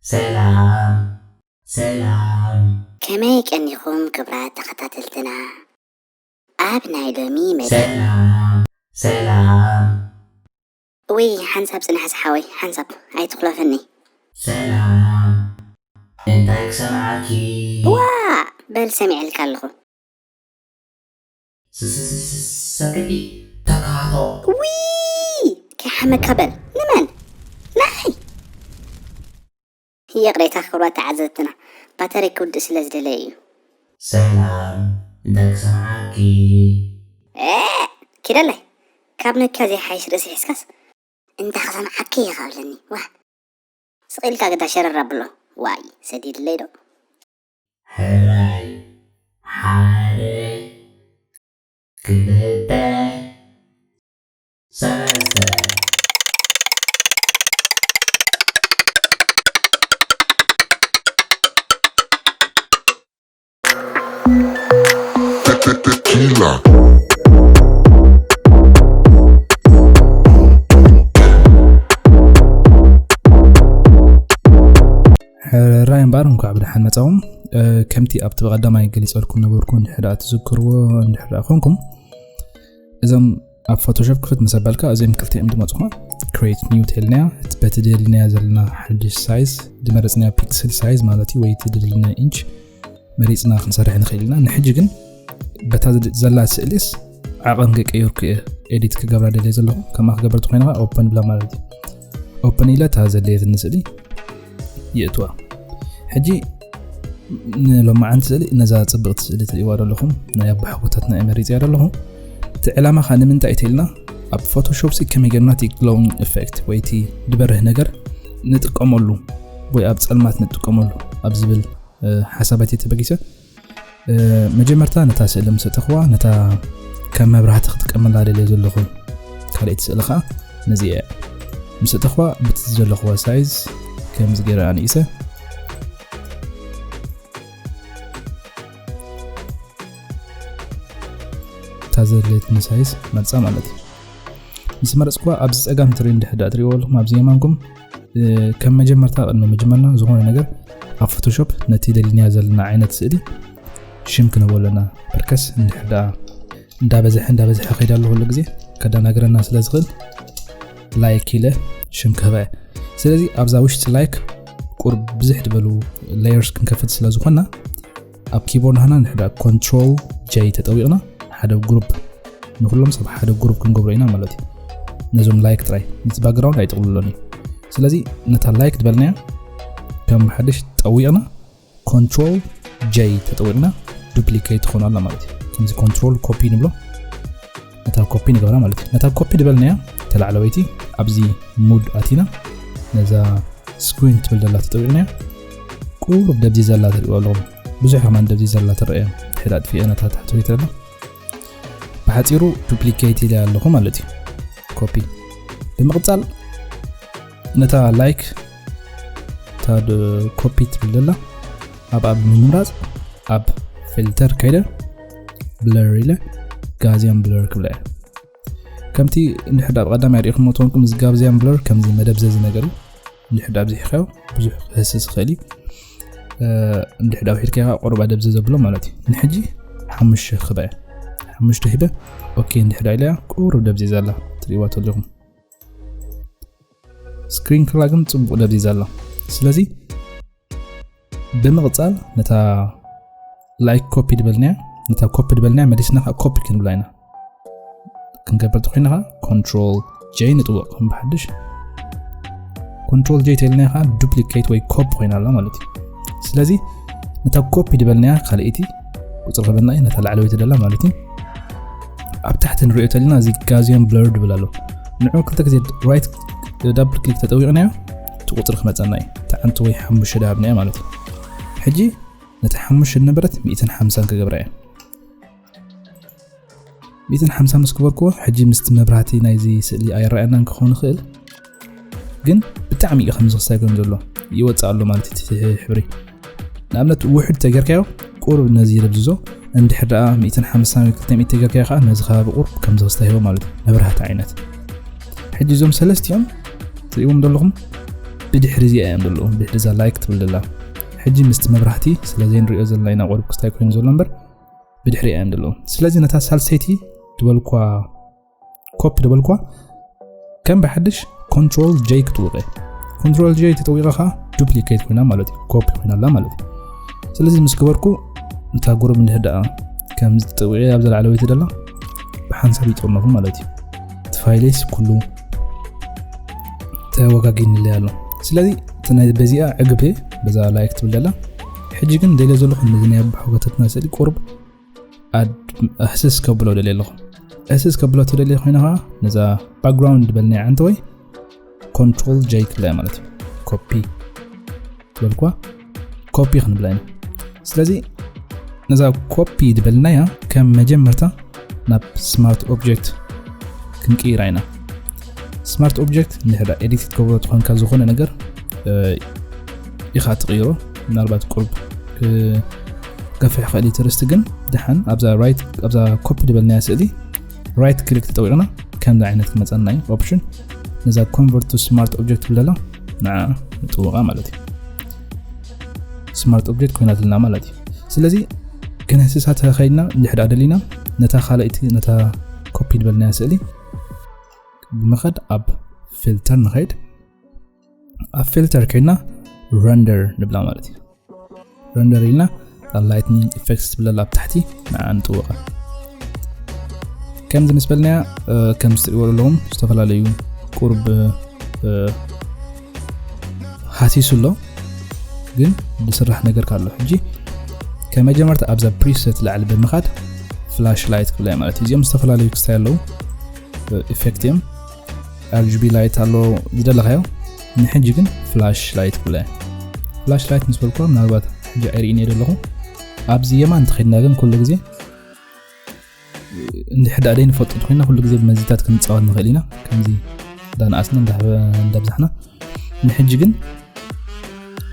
ሰላም ሰላም። ከመይ ቀኒኹም ክብራት ተኸታተልትና? ኣብ ናይ ሎሚ መደብ ሰላም ሰላም። ውይ፣ ሓንሳብ ጽናሕ ዝሓወይ፣ ሓንሳብ ኣይትኹለፈኒ። ሰላም፣ እንታይ ክሰምዓኪ? ዋ፣ በል ሰሚዐልካ ኣለኹ። ሰክቲ ተካቶ። ውይ፣ ከይሓመካ በል። ንመን? ንዓይ። ይቕሬታ ክብራት ተዓዘብትና፣ ባተሪ ክውድእ ስለ ዝደለየ እዩ። ሰላም፣ እንታይ ክሰምዓኪ? እ፣ ኪደለይ፣ ካብ ኖኪያ ዘይሓይሽ ርእሲ ሒዝካስ እንታይ ክሰምዓኪ ኢኻ ብለኒ። ዋ፣ ስቕ ኢልካ ግዳ ሸረር ኣብሎ። ዋይ፣ ሰዲድለይ ዶ? ሕራይ፣ ሓደ፣ ክልተ፣ ሰለስተ። Tequila. ሕራይ እምበኣር፣ እንኳዕ ብደሓን መጻኹም። እ፣ ከምቲ ኣብቲ ብቐዳማይ ገሊጸልኩም ነበርኩ፣ እንድሕር ደኣ ትዝክርዎ እንድሕር ደኣ ኮንኩም፣ እዞም ኣብ ፎቶሾፕ ክፍት ምስ ኣበልካ፣ እዚኦም ክልቲኦም ዝመጹኻ ክሬት ኒው ተልናያ፣ እቲ በቲ ደሊናያ ዘለና ሓድሽ ሳይዝ ዝመረጽናዮ ፒክስል ሳይዝ ማለት እዩ፣ ወይ እቲ ደሊናዮ ኢንች መሪጽና ክንሰርሕ ንኽእል ኢና። ንሕጂ ግን በታ ዘላ ስእሊስ ዓቐን ከይቀየርኩ እየ ኤዲት ክገብራ ደልየ ዘለኹ። ከምኣ ክገብር ተኾይንኻ ኦፐን ብላ ማለት እዩ። ኦፐን ኢለ እታ ዘድለየትኒ ስእሊ የእትዋ። ሕጂ ንሎማዓንቲ ስእሊ ነዛ ጽብቕቲ ስእሊ ትርእይዋ ዘለኹም ናይ ኣቦሓጎታትና እየ መሪጽያ ዘለኹ። እቲ ዕላማ ኸኣ ንምንታይ እዩ ተኢልና ኣብ ፎቶሾፕ ሲ ከመይ ጌርና እቲ ግሎዊንግ ኢፌክት ወይ እቲ ዝበርህ ነገር ንጥቀመሉ ወይ ኣብ ጸልማት ንጥቀመሉ ኣብ ዝብል፣ እ፣ ሓሳባት እየ ተበጊሰ። እ፣ መጀመርታ ነታ ስእሊ ምስ እተኽዋ፣ ነታ ከም መብራህቲ ክጥቀመላ ደልየ ዘለኹ ካልኣይቲ ስእሊ ኸኣ ነዚ እየ። ምስ እተኽዋ ብቲ ዘለኽዋ ሳይዝ ከምዚ ገይረ ኣንኢሰ። እታ ዘድለየትኒ ሳይዝ መርጻ ማለት እዩ። ምስ መረጽኩዋ ኣብዚ ጸጋም ትርኢ እንድሕር ደኣ ትርእይዎ ኣለኹም፣ ኣብዚ የማንኩም፣ እ፣ ከም መጀመርታ ቅድሚ ምጅማርና ዝኾነ ነገር ኣብ ፎቶሾፕ ነቲ ደሊናዮ ዘለና ዓይነት ስእሊ ሽም ክንህቦ ኣለና። ፐርከስ እንድሕር ደኣ እንዳበዝሐ እንዳበዝሐ ከይዳ ኣሎ ኩሉ ግዜ ከደናግረና ስለ ዝኽእል ላይክ ኢለ ሽም ክህባ እየ። ስለዚ ኣብዛ ውሽጢ ላይክ ቁሩብ ብዝሕ ዝበሉ ሌየርስ ክንከፍት ስለ ዝኾንና ኣብ ኪቦርድ ሃና እንድሕር ደኣ ኮንትሮል ጄ ተጠዊቕና ሓደ ግሩፕ ንኩሎም ሰብ ሓደ ግሩፕ ክንገብሮ ኢና ማለት እዩ። ነዞም ላይክ ጥራይ፣ ነቲ ባክግራውንድ ኣይጥቕልሎን እዩ። ስለዚ ነታ ላይክ ዝበልናያ ከም ሓድሽ ጠዊቕና ኮንትሮል ጄ ተጠዊቕና ዱፕሊኬት ትኾን ኣላ ማለት እዩ። ከምዚ ኮንትሮል ኮፒ ንብሎ፣ ነታ ኮፒ ንገብራ ማለት እዩ። ነታ ኮፒ ዝበልናያ ተላዕለወይቲ ኣብዚ ሙድ ኣቲና ነዛ ስክሪን ትብል ዘላ ተጠዊቕናያ ቁሩብ ደብዚዛ ኣላ ትርእይዋ ኣለኹም። ብዙሕ ከማን ደብዚዛ ኣላ ትረአ። ድሕሪ ኣጥፊአ ነታ ታሕተወይቲ ኣላ። ብሓጺሩ ዱፕሊኬት ኢለ ኣለኹ ማለት እዩ። ኮፒ። ብምቕጻል ነታ ላይክ እታ ድ-፣ ኮፒ ትብል ዘላ ኣብ ኣብ ንምምራጽ ኣብ ፊልተር ከይደ ብለር ኢለ ጋውሲያን ብለር ክብላ እየ። ከምቲ እንድሕር ደኣ ብቐዳማይ ሪኢኹምዎ ተኾንኩም፣ እዚ ጋውሲያን ብለር ከምዚ መደብዘዚ ነገር እዩ። እንድሕር ደኣ ኣብዚሕካዮ ብዙሕ ክህስስ ይኽእል እዩ። እ፣ እንድሕር ደኣ ውሒድካዮ ከዓ ቁሩብ ኣደብዘ ዘብሎ ማለት እዩ። ንሕጂ ሓሙሽተ ክበ፣ ሓሙሽተ ሂበ፣ ኦኬ እንድሕር ደኣ ኢለያ ቁሩብ ደብዚዛ ኣላ፣ ትርእይዋ ተለኹም። ስክሪን ከላ ግን ጽቡቕ ደብዚዛ ኣላ። ስለዚ ብምቕጻል ነታ ላይክ ኮፒ ድበልናያ፣ ነታ ኮፒ ድበልናያ መሊስና ከዓ ኮፒ ክንብላ ኢና። ክንገብር ተኾይና ከዓ ኮንትሮል ጄ ንጥወቕ ብሓድሽ። ኮንትሮል ጄ ተልናያ ከዓ ዱፕሊኬት ወይ ኮፒ ኮይና ኣላ ማለት እዩ። ስለዚ ነታ ኮፒ ድበልናያ ካልኣይቲ ቁጽሪ ክበልና እዩ፣ ነታ ላዕለወይቲ ደላ ማለት እዩ። ኣብ ታሕቲ ንሪኦ ተለና እዚ ጋውሲያን ብለር ድብል ኣሎ። ንዑ ክልተ ግዜ ራይት ዳብል ክሊክ ተጠዊቕናዮ እቲ ቁጽሪ ክመጸና እዩ። ተዓንቱ ወይ ሓሙሽተ ዳሃብናዮ ማለት እዩ። ሕጂ ነቲ ሓሙሽተ ዝነበረት ሚእትን ሓምሳን ክገብራ እየ። ሚእትን ሓምሳ ምስ ክበርክዎ፣ ሕጂ ምስቲ መብራህቲ ናይዚ ስእሊ ኣይረኣየናን ክኸውን ይኽእል፣ ግን ብጣዕሚ እዩ ከም ዝኽሳይ ከም ዘሎ ይወጽእ ኣሎ ማለት እዩ እቲ ሕብሪ። ንኣብነት ውሑድ ተጌርካዮ ቁሩብ ነዚ ይደብዝዞ፣ እንድሕር ደኣ ሚእትን ሓምሳን ወይ ክልተ ሚእቲ ተጌርካዮ ከዓ ነዚ ከባቢ ቁሩብ ከም ዝኽስታይ ይህቦ ማለት እዩ፣ መብራህቲ ዓይነት። ሕጂ እዞም ሰለስቲኦም ትርእይዎም ዘለኹም ብድሕሪ እዚኣ እዮም ዘለዉ። ብድሕሪ እዛ ላይክ ትብል ዘላ ሕጂ ምስቲ መብራህቲ ስለ ዘይንሪኦ ዘለና ኢና ቁሩብ ክስታይ ኮይኑ ዘሎ እምበር ብድሕሪ እዮም ዘለዉ። ስለዚ ነታ ሳልሰይቲ ዝበልኳ ኮፒ ዝበልኳ ከም ብሓድሽ ኮንትሮል ጄ ክጥውቐ። ኮንትሮል ጄ ተጠዊቐ ከዓ ዱፕሊኬት ኮይና ማለት እዩ፣ ኮፒ ኮይና ኣላ ማለት እዩ። ስለዚ ምስ ገበርኩ እታ ጉሩብ እንድሕር ደኣ ከም ዝጥውቐ ኣብ ዘለዓለወይቲ ደላ ብሓንሳብ ይጥርነፉ ማለት እዩ። እቲ ፋይለይስ ኩሉ ተወጋጊንለይ ኣሎ። ስለዚ እቲ ናይ በዚኣ ዕግብ በዛ ላይክ ትብል ደላ። ሕጂ ግን ደልዮ ዘለኹ ነዚ ናይ ኣቦሓጎታትና ስእሊ ቁሩብ ኣድ-፣ ኣህስስ ከብሎ ደልየ ኣለኹ። ኣህስስ ከብሎ ተደልየ ኮይነ ከዓ ነዛ ባክግራውንድ በልናያ ዓንተ ወይ ኮንትሮል ጄ ክብላ ማለት እዩ። ኮፒ ትበልኳ ኮፒ ክንብላ ኢና። ስለዚ ነዛ ኮፒ ዝበልናያ ከም መጀመርታ ናብ ስማርት ኦብጀክት ክንቅይራ ኢና። ስማርት ኦብጀክት እንድሕር ኤዲት ክትገብሮ ትኾንካ ዝኾነ ነገር፣ እ፣ ኢኻ ትቕይሮ። ምናልባት ቁርብ ክገፍሕ ይኽእል እዩ ትርስቲ፣ ግን ደሓን ኣብዛ ራይት፣ ኣብዛ ኮፒ ዝበልናያ ስእሊ ራይት ክሊክ ተጠዊቕና ከምዚ ዓይነት ክመፀና እዩ ኦፕሽን። ነዛ ኮንቨርት ቱ ስማርት ኦብጀክት ብለላ ንዓ ንጥውቓ ማለት እዩ። ስማርት ኦብጀክት ኮይናትልና ማለት እዩ። ስለዚ ክነህስሳ ተኸይድና እንድሕር ደኣ ደሊና ነታ ካልኣይቲ፣ ነታ ኮፒ ዝበልናያ ስእሊ ብምኻድ ኣብ ፊልተር ንኸይድ። ኣብ ፊልተር ከይድና ረንደር ንብላ ማለት እዩ። ረንደር ኢልና ላይትኒንግ ኢፌክትስ ትብለላ ኣብ ታሕቲ ንዓ ንጥውቓ። ከምዚ ምስ በልናያ፣ እ፣ ከምዚ ትሪእዎ ዘለኹም ዝተፈላለዩ ቁርብ፣ እ፣ ሃሲሱ ኣሎ፣ ግን ዝስራሕ ነገር ኣሎ። ሕጂ ከመጀመርታ ኣብዛ ፕሪሰት ላዕሊ ብምኻድ ፍላሽ ላይት ክብላ እየ ማለት እዩ። እዚኦም ዝተፈላለዩ ክስታይ ኣለዉ፣ እ፣ ኢፌክት እዮም። ኣር ጂ ቢ ላይት ኣሎ ዝደለኻዮ። ንሕጂ ግን ፍላሽ ላይት ክብላ እየ። ፍላሽ ላይት ምስ በልኩዋ ምናልባት ሕጂ ኣይርእይን እየ ዘለኹ። ኣብዚ የማን እንተኸይድና ግን ኩሉ ግዜ እንድሕር ደኣ ደይንፈልጦ እንተኾይንና ኩሉ ግዜ ብመዚታት ክንጻወት ንኽእል ኢና። ከምዚ እንዳነኣስና እንዳ-፣ እንዳብዛሕና። ንሕጂ ግን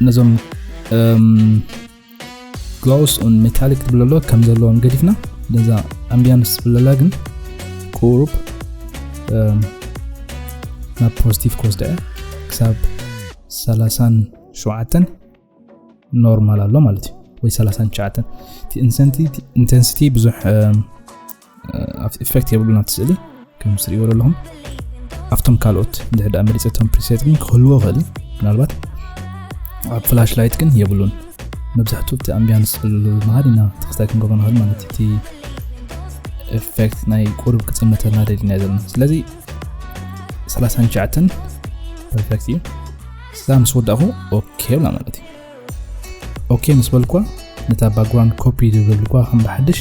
ነዞም፣ እም፣ ግሎስ ኦን ሜታሊክ ትብል ኣሎ ከም ዘለዎም ገዲፍና ነዛ ኣምቢያንስ ትብል ዘላ ግን ቁሩብ፣ እም፣ ናብ ፖዚቲቭ ክወስዳ እየ። ክሳብ ሰላሳን ሸውዓተን ኖርማል ኣሎ ማለት እዩ፣ ወይ ሰላሳን ትሽዓተን። እቲ ኢንሰንቲ-፣ ኢንተንሲቲ ብዙሕ፣ እም፣ እ፣ ኢፌክት የብሉን ኣብቲ ስእሊ። ከም ትሪእዎ ዘለኹም ኣብቶም ካልኦት እንድሕር ደኣ መሪጸ እቶም ፕሪሴት ግን ክህልዎ ይኽእል እዩ። ምናልባት ኣብ ፍላሽ ላይት ግን የብሉን። መብዛሕትኡ እቲ ኣምቢያንስ ዝብል መሃር ኢና ተኸስታይ ክንገብሮ ንኽእል ማለት እዩ። እቲ ኢፌክት ናይ ቁሩብ ክጽንተልና ደሊና ዘለና። ስለዚ ሰላሳን ትሽዓተን ፐርፌክት እዩ። እዛ ምስ ወዳእኹ ኦኬ ብላ ማለት እዩ። ኦኬ ምስ በልኳ ነታ ባክግራውንድ ኮፒ ዝብልኳ ከም ብሓድሽ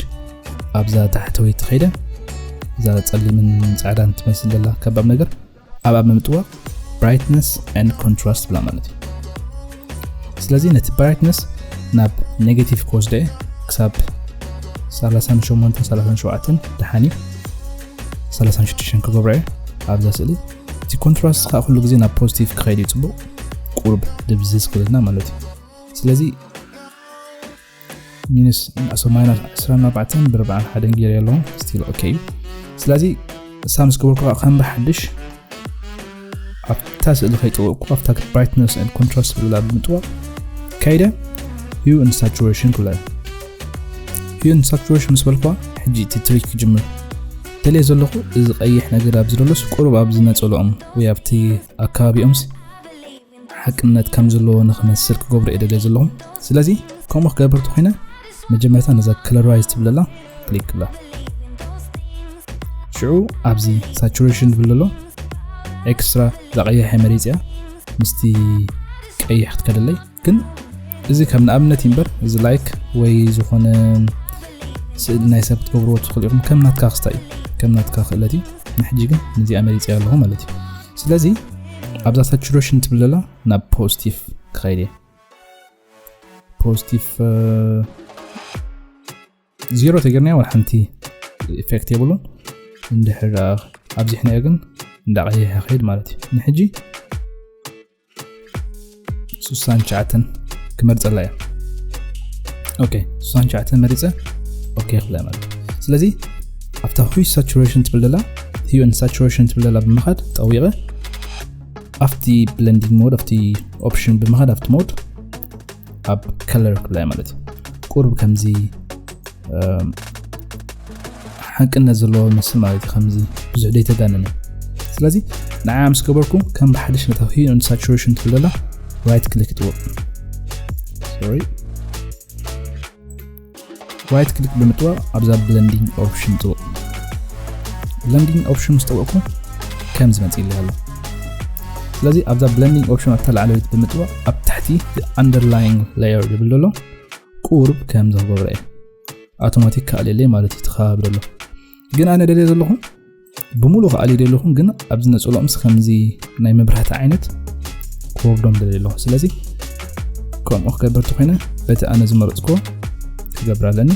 ኣብዛ ታሕተወይቲ ከይደ እዛ ጸሊምን ጻዕዳን ትመስል ዘላ ከባብ ነገር ኣብኣ ብምጥዋቕ ብራይትነስ ኤንድ ኮንትራስት ብላ ማለት እዩ። ስለዚ ነቲ ብራይትነስ ናብ ኔጌቲቭ ክወስዶ እየ ክሳብ ሰላሳን ሸሞንተን ሰላሳን ሸውዓተን ደሓን እዩ። ሰላሳን ሽዱሽተን ክገብሮ እየ ኣብዛ ስእሊ። እቲ ኮንትራስት ከዓ ኩሉ ግዜ ናብ ፖዚቲቭ ክኸይድ እዩ ጽቡቕ፣ ቁሩብ ድብዝዝ ክብልና ማለት እዩ። ስለዚ ሚንስ፣ ኣሶ ማይናስ ዕስራን ኣርባዕተን ብርብዓን ሓደን ገይረ ኣለኹ፣ ስቲል ኦኬ እዩ። ስለዚ እሳ ምስ ገበርኩ ከዓ ከም ብሓድሽ ኣብታ ስእሊ ከይጠወቅኩ ኣብታ ብራይትነስ ኤንድ ኮንትራስት ብላ ብምጥዋቕ ከይደ ሂዩ ኤንድ ሳቹሬሽን ክብላ እየ። ሂዩ ኤንድ ሳቹሬሽን ምስ በልኳ ሕጂ እቲ ትሪክ ክጅምር ደልየ ዘለኹ፣ እዚ ቀይሕ ነገር ኣብዚ ዘሎስ ቁሩብ ኣብ ዝነጸሎኦም ወይ ኣብቲ ኣከባቢኦምስ ሓቅነት ከም ዘለዎ ንኽመስል ክገብሮ እየ ደልየ ዘለኹ። ስለዚ ከምኡ ክገብር ተኾይነ መጀመርታ ነዛ ከለራይዝ ትብለላ ክሊክ ክብላ። ሽዑ ኣብዚ ሳቹሬሽን ዝብል ዘሎ ኤክስትራ እዛ ቀያሕ እየ መሪጽያ ምስቲ ቀይሕ ክትከደለይ። ግን እዚ ከም ንኣብነት እዩ እምበር እዚ ላይክ ወይ ዝኾነ ስእሊ ናይ ሰብ ክትገብርዎ ትኽእሉ ኢኹም። ከም ናትካ ክስታይ እዩ፣ ከም ናትካ ክእለት እዩ። ንሕጂ ግን ነዚኣ መሪጽያ ኣለኹ ማለት እዩ። ስለዚ ኣብዛ ሳቹሬሽን ትብለላ ናብ ፖዚቲቭ ክኸይድ እየ። ፖዚቲቭ፣ እ፣ ዜሮ ተገርናያ ወላ ሓንቲ ኢፌክት የብሉን። እንድሕር ኣብዚሕናዮ ግን እንዳቐየሐ ይኸይድ ማለት እዩ። ንሕጂ ሱሳን ትሽዓተን ክመርጸላ እየ። ኦኬ፣ ሱሳን ትሽዓተን መሪጸ ኦኬ ክብላ ማለት እዩ። ስለዚ ኣብታ ሂዩ ሳቹሬሽን ትብል ዘላ፣ ሂዩ ኤንድ ሳቹሬሽን ትብል ዘላ ብምኻድ ጠዊቐ ኣብቲ blending mode ኣብቲ option ብምኻድ ኣብቲ mode ኣብ color ክብላ ማለት እዩ። ቁርብ ከምዚ ሓቅነት ዘለዎ መስል ማለት እዩ። ከምዚ ብዙሕ ደይተጋነነ። ስለዚ ንዓ ምስ ገበርኩ ከም ብሓድሽ ነታ hue and saturation ትብለላ right click ጥወ sorry right click ብምጥዋቕ ኣብዛ blending option ጥወቕ። Blending option ምስ ጠወቕኩ ከም ዝመጽእ ይለይ ኣሎ። ስለዚ ኣብዛ blending option ኣብታ ላዕለወይቲ ብምጥዋቕ ኣብ ታሕቲ underlying layer ዝብል ዘሎ ቁርብ ከም ዝገብረ እየ። ኣውቶማቲክ ከኣልየለይ ማለት እዩ። ትኸባቢ ዘሎ ግን ኣነ ደልየ ዘለኹ ብሙሉ ከኣልዩ ደለኹ ግን ኣብዚ ነፅሎም ምስ ከምዚ ናይ መብራህቲ ዓይነት ክወርዶም ደልየ ኣለኹ። ስለዚ ከምኡ ክገብር ተኮይነ በቲ ኣነ ዝመረፅኮ ክገብር ኣለኒ።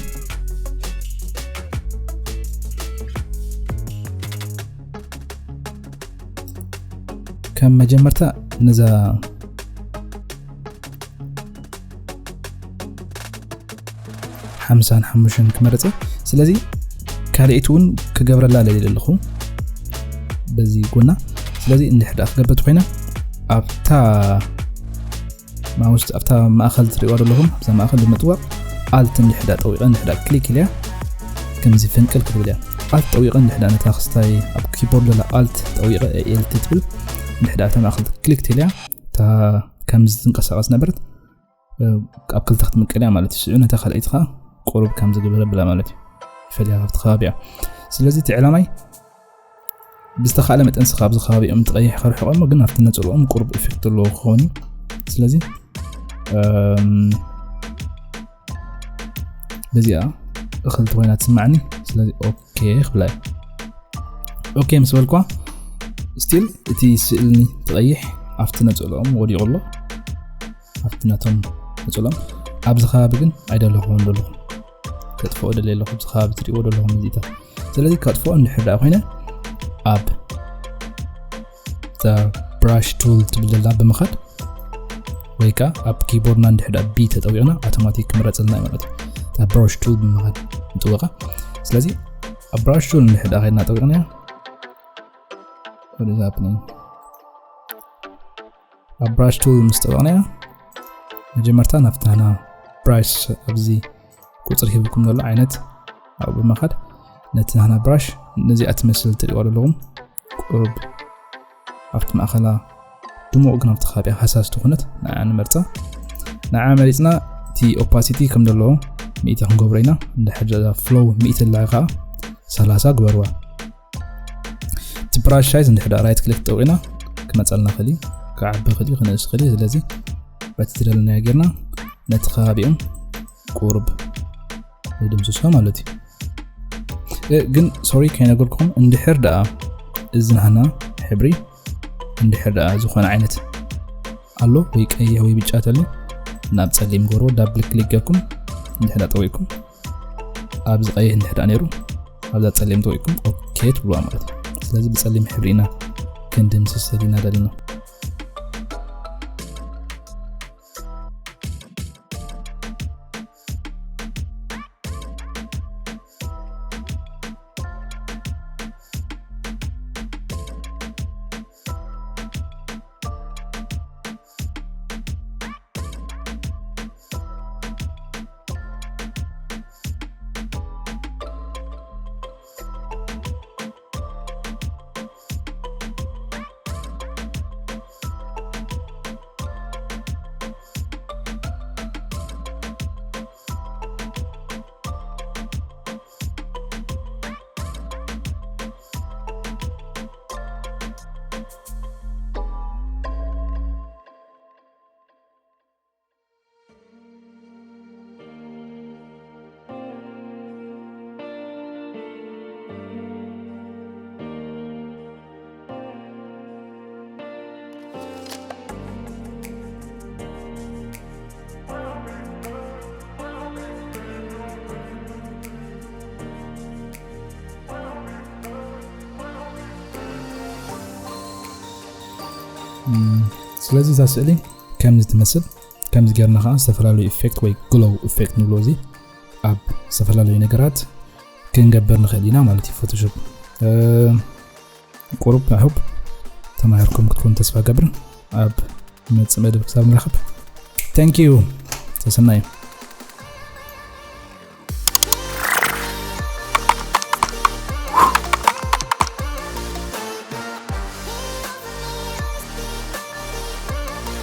ከም መጀመርታ ነዛ ሓምሳን ሓሙሽተን ክመረፀ። ስለዚ ካልኣይቲ እውን ክገብረላ ለሊ ኣለኹ በዚ ጎና። ስለዚ እንድሕር ደኣ ክገብር ኮይነ ኣብታ ማውስ ኣብታ ማእኸል ትሪእዋ ዘለኹም ኣብዛ ማእኸል ብምጥዋቕ alt እንድሕር ደኣ ጠዊቐ እንድሕር ደኣ ክሊክ ኢለያ ከምዚ ፍንቅል ክትብል እያ። Alt ጠዊቐ እንድሕር ደኣ ነታ ክስታይ ኣብ ኪቦርድ ዘላ alt ጠዊቐ alt ትብል እንድሕር ደኣ ኣብታ ማእኸል ክሊክ ትልያ እታ ከምዚ ትንቀሳቐስ ነበረት ኣብ ክልተ ክትምቀል እያ ማለት እዩ። ሽዑ ነታ ካልኣይቲ ኸዓ ቁሩብ ከም ዝግበር ኣብላ ማለት እዩ። ይፈልያ ካብቲ ከባቢ እያ። ስለዚ እቲ ዕላማይ ብዝተኻእለ መጠን ስኻ ኣብዚ ከባቢኦም ተቐይሕ ከርሕቖ እሞ ግን ኣብቲ ነፅልኦም ቁሩብ ኢፌክት ዘለዎ ክኸውን እዩ። ስለዚ በዚኣ እኽልቲ ኮይና ትስማዕኒ። ስለዚ ኦኬ ክብላ እየ። ኦኬ ምስ በልኳ ስቲል እቲ ስእልኒ ትቐይሕ ኣብቲ ነፅልኦም ወዲቑ ኣሎ። ኣብቲ ነቶም ነፅሎም ኣብዚ ከባቢ ግን ኣይደለኹም ዘለኹም ከጥፍኦ ደልየ ኣለኹ። ኣብዚ ከባቢ ትሪእዎ ዘለኹም ሙዚቃ ስለዚ ከጥፍኦ እንድሕር ደኣ ኮይነ ኣብ እዛ ብራሽ ቱል ትብል ዘላ ብምኻድ ወይ ከዓ ኣብ ኪቦርድና እንድሕር ደኣ ቢ ተጠዊቕና ኣውቶማቲክ ክምረፀልና እዩ ማለት እዩ። እታ ብራሽ ቱል ብምኻድ ንጥወቃ። ስለዚ ኣብ ብራሽ ቱል እንድሕር ደኣ ከይድና ጠዊቕና what is happening ኣብ ብራሽ ቱል ምስ ጠበቕናያ መጀመርታ ናብቲ ናና ብራሽ ኣብዚ ቁፅሪ ሂብኩም ዘሎ ዓይነት ኣብኡ ብምኻድ ነቲ ናና ብራሽ ነዚኣ ትመስል ትሪእዋ ዘለኹም ቁሩብ ኣብቲ ማእኸላ ድሙቕ ግን ኣብቲ ከባቢኣ ሃሳስ ዝኾነት ንዓ ንመርፃ። ንዓ መሪፅና እቲ ኦፓሲቲ ከም ዘለዎ ሚእቲ ክንገብሮ ኢና። እንድሕር ፍሎው ሚእቲ ኣላ ከዓ ሰላሳ ግበርዋ። እቲ ብራሽ ሳይዝ እንድሕር ራይት ክሊክ ጠዊቕና ክመፀልና ኽእል ክዓቢ ኽእል ክነእስ ኽእል። ስለዚ በቲ ዝደለናዮ ጌርና ነቲ ከባቢኦም ቁሩብ ንድምስሶ ማለት እዩ። ግን ሶሪ ከይነገርኩም እንድሕር ደኣ እዚ ናህና ሕብሪ እንድሕር ደኣ ዝኾነ ዓይነት ኣሎ ወይ ቀይሕ ወይ ብጫ ተሎ ናብ ፀሊም ገርቦ ዳብል ክሊክ ገርኩም እንድሕር ደኣ ጠዊቕኩም ኣብዚ ቀይሕ እንድሕር ደኣ ነይሩ ኣብዛ ፀሊም ተወይኩም ኦኬ ትብልዋ ማለት እዩ። ስለዚ ብፀሊም ሕብሪ ኢና ክንድምስስ ደሊና ደሊና። ስለዚ እዛ ስእሊ ከምዚ ትመስል። ከምዚ ጌርና ከዓ ዝተፈላለዩ ኢፌክት ወይ ግሎው ኢፌክት ንብሎ እዚ ኣብ ዝተፈላለዩ ነገራት ክንገብር ንኽእል ኢና ማለት እዩ። ፎቶሾፕ ቁሩብ ኣሁብ እታ ተማሂርኩም ክትኮኑ ተስፋ ገብር። ኣብ መጽእ መደብ ክሳብ ንራኸብ፣ thank you። ተሰናዩ።